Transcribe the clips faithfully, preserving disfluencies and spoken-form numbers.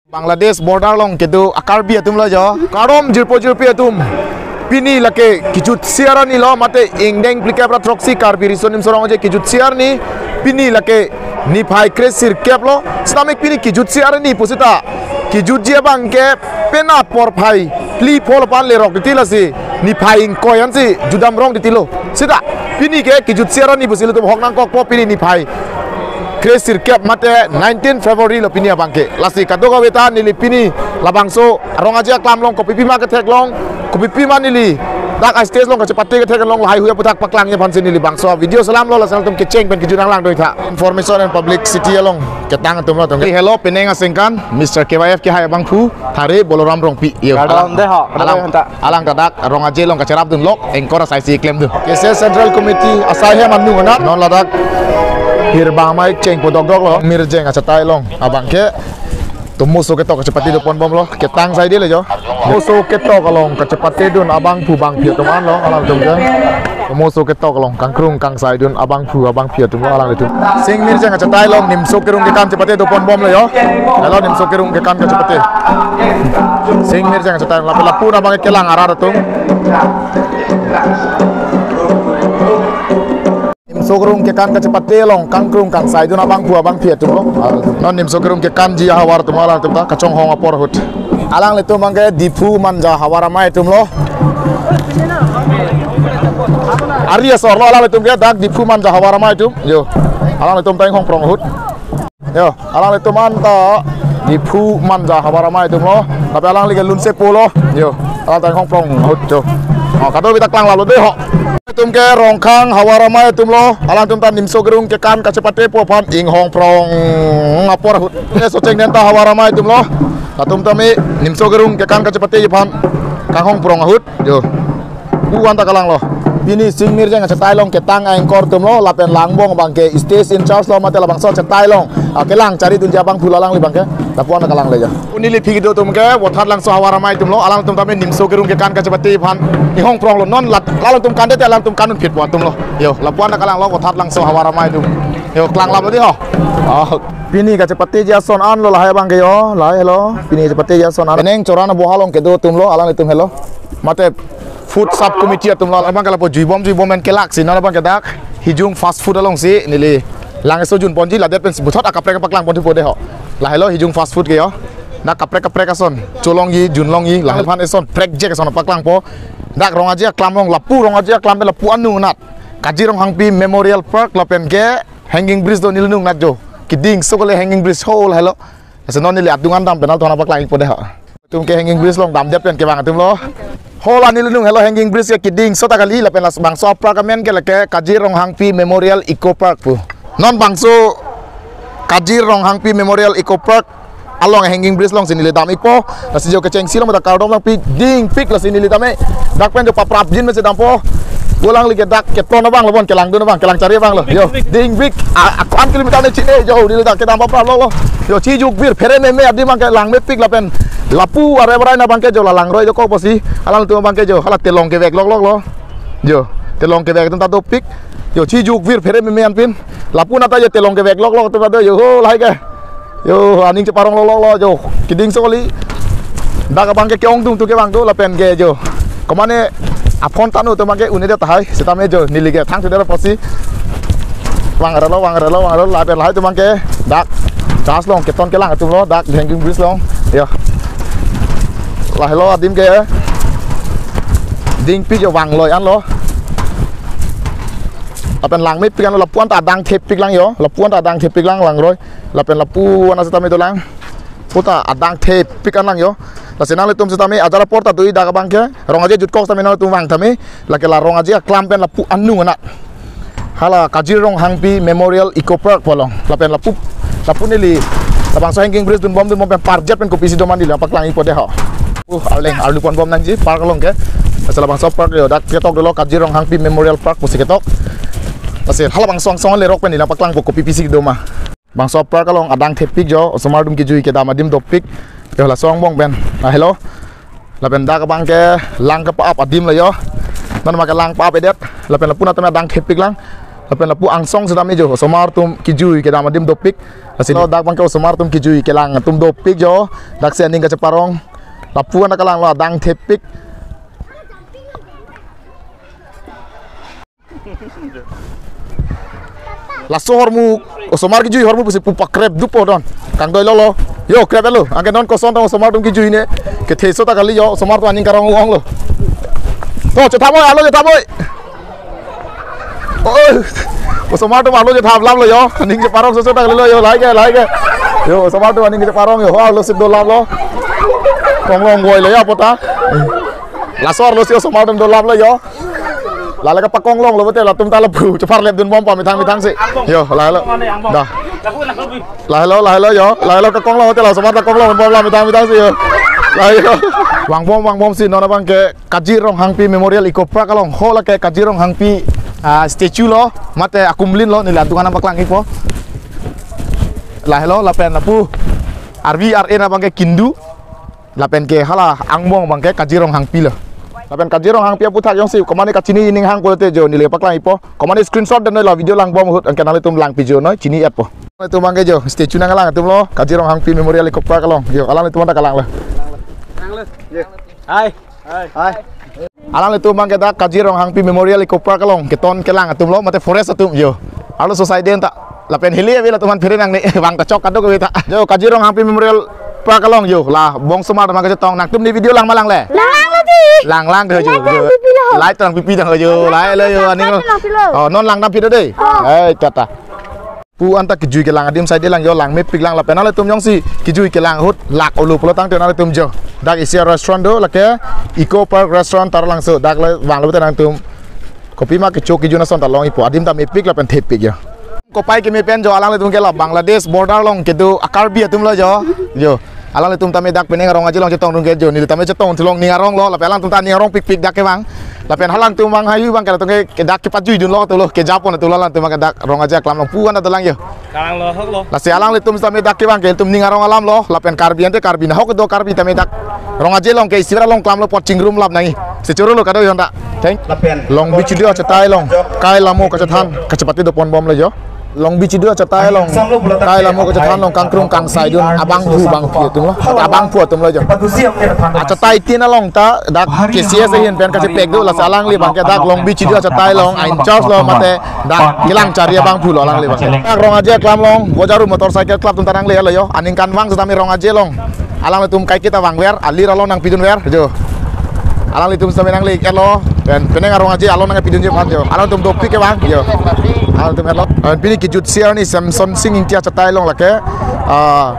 Bangladesh border along kedo a-Karbi atum lo jo. Kardom jirpo jirpi atum. Pini lake kejutsi arni lo, mate ingdeng phlikep ra throksi Karbi Riso Nimso Rong Aje kejutsi arni. Pini lake niphai kresirkep lo. Sitame pini kejutsi arni pusita kejutji abangke penap porphai phli phongo aphan lerok titi lasi niphai ingkoi ansi jutdam rong titi lo. Sita pini ke kejutsi arni pusi ilitum hok nangkokpo, pini niphai kresirkep mate nineteen February lo pini abangke. Lasi kadokave ta neli pini labangso Rong Aje aklam along kopi pima ketheklong, kopi pima neli dak a-stage along kachepate ketheklong, lahai hui aputhak paklangji aphansi neli bangso video selam lo, lasi nangtum kecheng pen kejut nanglang doi tha. Information and Publicity along ketang atum lo tong. Hello, penang aningkan Mister K Y F kehai abangphu Thare Boloram Rongpi. Yo, kardom alang, dei ho, kardom alang, hanta. Alang ta dak Rong Aje along kacherapdun lok, anchor asai si klem dun. K C S Central Committee asai hem anu anat. Non ladak hirbang mai chengpo dokdok lo. Mirjeng achetai along abangke tomoso ketok kachepate do ponbom lo. Ketang sai dei le jo. Tomoso ketok along kachepatedun abangphu bangphi atum an lo, alangtum ke. Tomoso ketok along kangkrung kangsaidun abangphu abangphi atum lo, alanglitum. Sing Mirjeng achetai along nimso kerung kekan chepate do ponbom lo jo. Hello, nimso kerung kekan kachepate. Sing Mirjeng achetai along lapu lapu na abang kelang arat atum. Nimso kerung kekan kachepate along kangkrung kangsaidun abangphu abangphi atum lo. Non nimso kerung kekanji ahavar atum alangtum ta kachonghong apor ahut. Alanglitum abangke Diphu Manja havar amei atum lo. Ari asor lo alanglitum ke, dak Diphu Manja havar amei atum. Yo. Alanglitum ta inghongprong ahut. Yo, alanglitum anta Diphu Manja havar amei atum lo. Tapi alangli ke Lunsepo lo. Yo, alang ta inghongprong ahut jo. Oh, kadokave ta klanglap lo dei ho. Atum ke Rongkhang havar amei atum lo. Alangtum ta nimso kerung kekan kachepatepo aphan inghongprong apor ahut. Ke Socheng Denta havar amei atum lo. Latum tame nimso kerung kekan kachepateji aphan kanghongprong ahut jo. Pu anta kalang lo. Pini Sing Mirjeng achetai along ketang anchor atum lo, lapen langbong abangke stage in charge lo mate labangso achetai along, ah, kelang charidunji abangphu lo alangli abangke. Lapu anta kalang le jo. Neli aphi kedo atum ke Vothatlangso havar amei atum lo, alangtum tame nimso kerung kekan kachepateji aphan inghongprong lo. Non lat, alangtum kande te alangtum kanun phitpo atum lo. Yo, lapu anta kalang lo Vothatlangso havar amei atum. Yo, klanglap lo dei ho. Oh. Pini kachepateji ason an lo lahai abangke jo, lahai lo. Pini kachepateji ason an. Neng Choran aboha along kedo atum lo, alanglitum helo. Mate food sub committee atum lo, labang ke lapu juibom juibom pen kelak si, non labang ke dak Hijung fast food along si neli lang eso junponji, ladet pensi puthot akaprek paklang pon thupo dei ho. Lahelo Hijung fast food ke jo. Dak kaprek kaprek ason cholongji, junlongji, lahai aphan eson prekjek ason paklangpo. Dak Rong Aje aklam along, lapu Rong Aje aklam pen lapu anu anat Kaji Ronghangpi Memorial Park lapen ke hanging bridge do neli nungnat jo. Keding so kali hanging bridge ho lahelo. Lasi non neli adung an dam pen alangtum aphan paklang-ikpo dei ho. Atum ke hanging bridge along damdet pen kevang atum lo. Ho la neli nung helo hanging bridge ke keding so ta kali lapen labangso a-park amen ke lake Kaji Ronghangpi Memorial Eco Park pu. Non bangso Kaji Ronghangpi Memorial Eco Park along hanging bridge along si neli dam-ikpo. Lasi jo kechengsi along mata kardom langpik dingpik lasi neli tame dak pen jo paprapjin mesi dampo. Alangli ke dak keton abang lo bon, kelangdun abang, kelang chari abang lo. Yo, dingpik. A, a, ko-an kilometer ne chine jo, neli dak kedam paprap lo lo. Yo, chijukvir phere meme adim abangke langmepik lapen lapu are barai na abangke jo la langroi jo ko pusi. Alangtum abangke jo hala telong kevek lok lok lo. Jo, telong kevek atum ta dopik. Yo, chijukvir phere meme anpin. Lapu na ta jo telong kevek lok lok atum ta do jo, ho, lahai ke. Yo, aning cheparong lok lok lo jo. Keding so kali. Dak abangke ke-ongdung tu kevang do lapen ke jo. Komane aphone tanu atum abangke un-edet tahai. Sitame jo neli ke thangthudet pusi. Vang relo, vang relo, vang relo, lapen lahai atum abangke dak charge along keton kelang atum lo, dak hanging bridge along. Yo. Lahelo adim ke. Dingpik jo vangloi an lo. Lapen langmepik an lo, lapu anta adang thepik lang jo. Lapu anta adang thepik lang langroi. Lapen lapu an sitame dolang. Puta adang thepik an lang jo. Lasi nanglitum sitame ajar apor ta dui dak abangke. Rong Aje jutkok sitame nanglitum vang tame. Lake la Rong Aje aklam pen lapu anu anat. Hala Kaji Ronghangpi Memorial Eco Park pu along. Lapen lapu, lapu neli labangso hanging bridge dunbom dunbom pen parjet pen kopisi do ma neli nangpaklang-ikpo dei ho. Uh, arleng arlu ponbom nangji park along ke. Lasi labangso park jo dak ketok dolo Kaji Ronghangpi Memorial Park pusi ketok. Lasi halabangso angsong lerok pen neli nangpaklangpo kopi pisi kedo ma. Bangso park along adang thepik jo, osomar atum kejui kedam adim dopik. Jo laso angbong pen. Lahelo. Lapen dak abangke lang kepa-ap adim lo jo. Non abangke lang pa-ap-edet. Lapen lapu na tame adang thepik lang. Lapen lapu angsong setame jo, osomar atum kejui kedam adim dopik. Lasi lo dak abangke osomar atum kejui kelang atum dopik jo. Daksi aning kacheparong. Lapu anta kalanglo adang thepik. Laso ahormu, osomar kejui ahormu pusi pu pakrep dupo don. Kangdoi lolo. Yo, krep lo. Anke non koson tong osomar atum kejui ne. Kethe so ta kali jo, osomar atum aning karong ong lo. To, chethap oi, alo chethap oi. Oh, osomar atum alo chethap lam lo jo. Aning cheparong so so ta kali lo jo, lahai ke, lahai ke. Yo, osomar atum aning cheparong jo. Ho, alo sip dolap lo. Konglong goi lo jo, pota. Laso arlo si osomar atum dolap lo jo. Lale kapakong longlo pulote latum ta lapu cheparlep dunbom pamethang methang si. Yo, lahelo. Dah. Lahelo, lahelo jo. Lahelo kakong long pulote la osomar ta kong longbom la methang methang si jo. Lahelo. Vangbom, vangbom si non abangke Kaji Ronghangpi Memorial Eco Park along. Ho lake Kaji Ronghangpi, ah, statue lo, mate akumlin lo, neli adung an nangpaklang-ikpo. Lahelo, lapen lapu arvi ar-e abangke kindu. Lapen ke hala angbong abangke Kaji Ronghangpi lo. Lapen Kaji Ronghangpi aputhak jongsi komatne kachini ning hang pulote jo neli paklang-ikpo. Komatne screenshot dam noi, la video langbom ahut anke nanglitum langpi jo noi, chini-etpo. Nanglitum abangke jo statue nanglang atum lo, Kaji Ronghangpi Memorial Eco Park along. Jo, alanglitum anta kalang lo. Hai. Hai. Alanglitum abangke dak Kaji Ronghangpi Memorial Eco Park along keton kelang atum lo, mate forest atum jo. Arloso side anta. Lapen hili ave latum aphan phere nangne, vang ta chok kadokave ta. Jo, Kaji Ronghangpi Memorial Park along jo. La bong osomar atum kachetong, nangtum ne video lang ma langle? Lang lo di. Lang lang ke jo. Lang lang jo. Pipi lo. Light lang pipi dang jo. Lang lang pipi dang jo. Aning lang pipi lo. Oh, non langdam pipi dei. Oh. Eh, kata. Pu anta kejui kelang adim side lang jo, langmepik lang, lapen nanglitum jongsi kejui kelang ahut lak-olo pulotangte nanglitum jo. Dak isi restaurant do, lake Eco Park Restaurant Taralangso, dak le vanglo pulote nangtum kopima kecho kejun ason ta long-ikpo, adim ta mepik lapen thepik jo. Kopai keme pen jo, alanglitum ke la Bangladesh border along kedo a-Karbi atum lo jo. Jo. Alanglitum tame dak penang arong aje along chetongdun ke jo, neli tame chetong thulong ning arong lo, lapen alangtum ta ning arong pikpik dak kevang. Lapen halangtum vang haihui abangke latum ke, ke dak kepajuidun lo tulo, kejapon tulo alangtum abangke dak rong aje aklam along pu anta dolang jo. Kalang lo, hok lo. Lasi alanglitum tame dak kevang ke ilitum ning arong alam lo, lapen Karbi ante Karbi nahok do, Karbi tame dak rong aje along ke isivet along klam lo apot chingrum lap nangji. Si choro lo kado jo anta. Thank. Lapen Longbi Chidu achatai along, kai lamo kachethan, kachepate doponbom lo jo. Longbi Chidu achatai along, kai lamo kachethan along kangkrung kangsaidun abangphu bangphi atum lo, abangphu atum lo jo. Achatai tin along ta dak K C S ahin pen kachepek do, lasi alangli abangke dak Longbi Chidu achatai along a-in-charge lo, mate dak kelang chari abangphu lo alangli abangke. Dak rong aje aklam along Bojaru Motorcycle Club atum ta nanglelo jo, aningkanvang setame rong aje along alanglitum kaiketa vangver, alir along nangpidunver jo. Alanglitum setame nangle-etlo, pen penang arong aje along nangpidunji aphan jo. Alangtum dopik kevang jo. Alangtum etlo. Pen pini kejutsi arni Samson Sing Ingti achatai along lake, ah,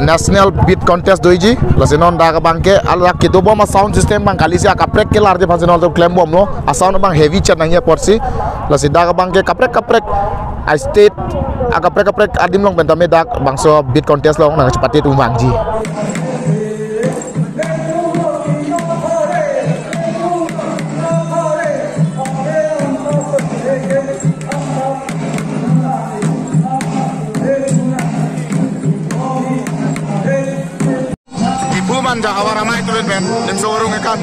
National Beat Contest doji. Lasi non dak abangke, ala kedobom a-sound system abang kali si akaprek kelarji aphan si nontum klembom lo. A-sound abang heavy chet nangji apotsi. Lasi dak abangke kaprek kaprek a-state akaprek kaprek adim along pen tame dak bangso beat contest along nangchepate atum vangji. Ibu manja havar amei tulen pen, nimso urung ekan.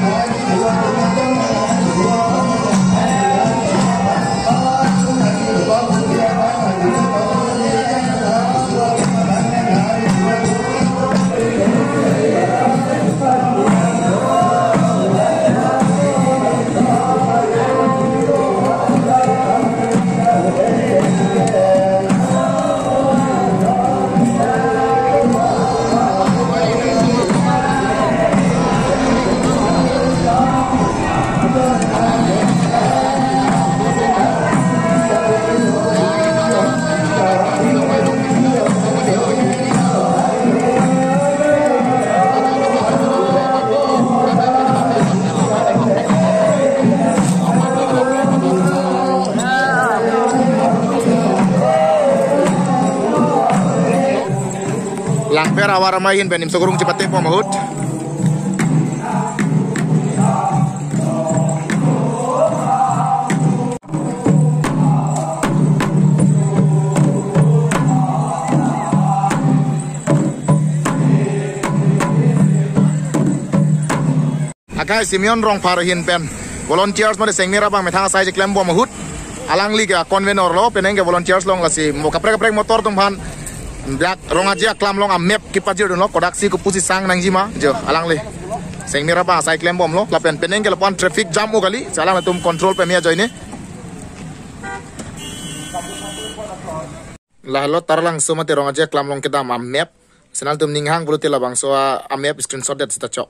Langpher havar amei ahin pen nimso urung chepatebom ahut. Akai Simeon Rongphar ahin pen volunteers mate sengner abang methang asai cheklembom ahut. Alangli ke convener lo, penang ke volunteers along, lasi mo kaprek kaprek motor atum aphan dak Rong Aje aklam along a-map kepajir dunlo, kodaksi kopusi sang nangji ma, jo, alangli. Sengmera ba sai klembomlo, lapen penang ke lapu-an traffic jam o kali, si alanglitum control pame ajoine. Lahelo Taralangso mate Rong Aje aklam along kedam a-map. Si nanglitum ning hang pulote labangso a, a-map screenshot det seta chok.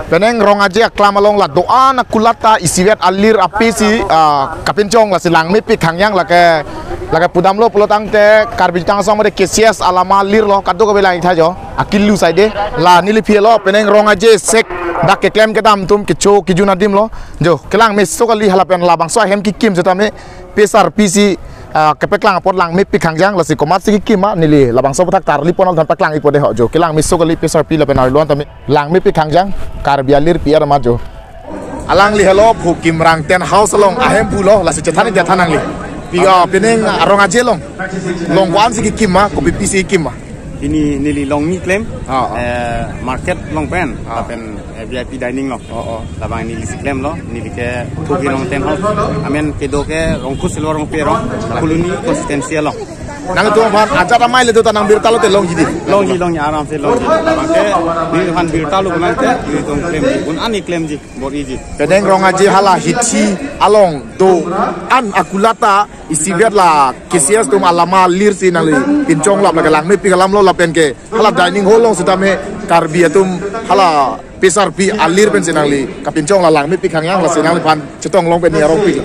Penang Rong Aje aklam along la do-an akulata isivet alir ape si, ah, kapinchong, lasi langmepik hangjang, lake, lake pudamlo pulotangte Karbi Jutang Asong mate K C S alama lir lo, kadokave lang-ik tha jo. Akilu side la neli philo, penang Rong Aje sek dak keklem kedam atum kecho kejun adim lo. Jo, kelang meso kali, halapen labangso ahem kekim setame pesar pisi, ah, kepeklang apot langmepik hangjang, lasi komatsi kekim ma, neli labangso aputhak tarli pon-ol than paklang-ikpo dei ho jo. Kelang meso kali, pesar pi lapen arlo-an tame langmepik hangjang, Karbi alir pi-er ma jo. Alangli helo Phu Kimrang Tent House along ahem pulo, lasi chethan-ik det tha nangli. Pi, ah, penang Rong Aje along, along ko-ansi kekim ma, kopi pisi kekim ma? Pini neli along ni klem, ah, ah, eh, market along pen, ah, lapen, eh, V I P dining lo. Oh, oh. Labang neli si klemlo, neli ke Phu Kimrang Tent House. Amen kedo ke Rongkut Silver Rongpi Rong, Phuloni constituency along. Nangtum aphan ajat amei le do ta nang birta lote longji dei? Longji, longji, aram se longji. Labang ke, neli aphan birta lo bonang te, nelitum klemji, bon ani klemji, bor-iji. Penang Rong Aje hala hithi along do-an akulata isivet la K C S atum alama lir si nangli pinchong lap, lake langmepik alam lo, lapen ke hala dining hall along setame Karbi atum hala pesar pi alir pensi nangli kapinchong, la langmepik hangjang, lasi nangliphan chetong long pen ni arong pik.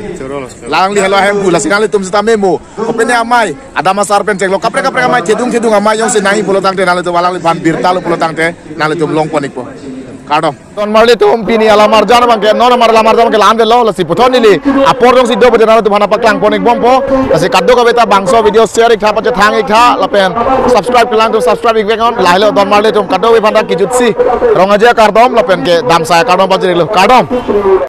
Alangli helo ahem pu, lasi nanglitum setame mo, kopine amei, adam asar pen chenglo, kaprek kaprek amei, thedung thedung amei jongsi nangji pulotangte nanglitum alangliphan birta lo pulotangte nanglitum longpon-ikpo. Kardom. Donmarli atum, pini alamarjan abang ke, non amar alamarjan abang ke la-an det lo, lasi puthot neli apor jongsi do pute nanglitum aphan paklang pon-ikbompo. Lasi kadokave ta bangso video share-ik tha, pachethang-ik tha, lapen subscribe kelang atum subscribe-ik vek non. Lahelo donmarli atum, kadokave aphan ta kejutsi Rong Aje akardom lapen ke damsai akardom pajir-iklo. Kardom.